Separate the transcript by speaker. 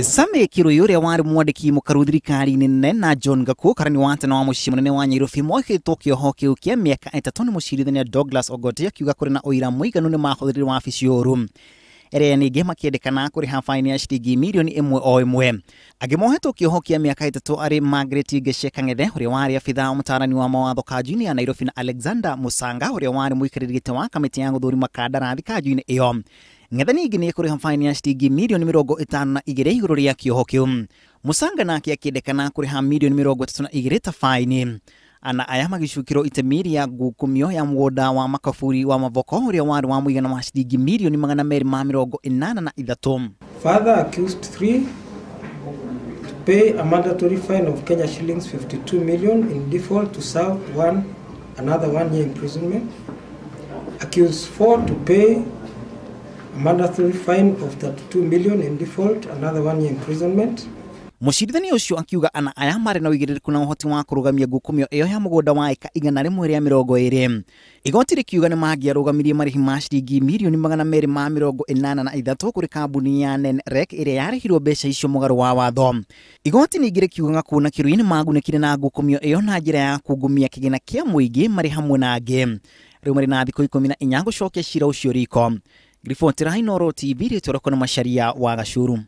Speaker 1: Same Kirui ũrĩa warĩ mwandĩki mũkaru thirikari-inĩ nene na John Gakuo karani wa tene wa mũciĩ mũnene wa Nyairobi mohetwo kĩoho kĩu kĩa mĩaka 3 nĩ mũcirithania Douglas Ogote akiuga kũrĩ na ũira mũiganu nĩ mahũthĩrire wabici ũru. Erĩa ningĩ makĩendekana kũrĩha faini ya ciringi mirioni 1 o ĩmwe. Angĩ mohetwo kĩoho kĩa mĩaka 3 arĩ Margaret Ngeshe Kang'ethe ũrĩa warĩ abithaa mũtaarani wa mawatho kanju-inĩ ya Nairobi na Alexander Musanga ũrĩa warĩ mũikarĩri gĩtĩ wa kamĩtĩ ya gũthũrima kandarathi kanju-inĩ ĩyo. Ng'ethe ningĩ nĩ ekũrĩha faini ya ciringi mirioni 52 igũrũ rĩa kĩoho kĩu. Musanga nake akĩendekana kũrĩha mirioni 32 ta faini. Ana aya magĩcukĩrwo itemi rĩa ngukumio ya mũgũnda wa makaburi wa Mavoko ũrĩa warĩ wa mũigana wa ciringi mirioni 283.
Speaker 2: Further accused 3 to pay a mandatory fine of Kenya shillings 52 million in default to serve another 1 year imprisonment. Accused 4 to pay a mandatory fine of 32 million in default, another 1 year imprisonment.
Speaker 1: Mũcirithania ũcio akiuga ana aya marĩ na ũigĩrĩrĩku na ũhoti wa kũrũgamia ngukumio ĩyo ya mũgũnda wa ĩka 120. Igoti rĩkiuga nĩ mangĩarũgamirie marĩhi ma ciringi mirioni 283 kũrĩ kambuni ya Nenrec ĩrĩa yarĩhirwo mbeca icio mũgarũ wa watho. Igoti ningĩ rĩkiuga Gakuo na Kirui nĩ magunĩkire na ngukumio ĩyo na njĩra ya kungumia kĩgĩna kĩa mũingĩ marĩ hamwe na angĩ. Rĩu marĩ na thikũ 14 gũcokia cira ũcio riko. Riboti Inooro TV rĩtwa rĩakwa nĩ Macharia wa Gacuru.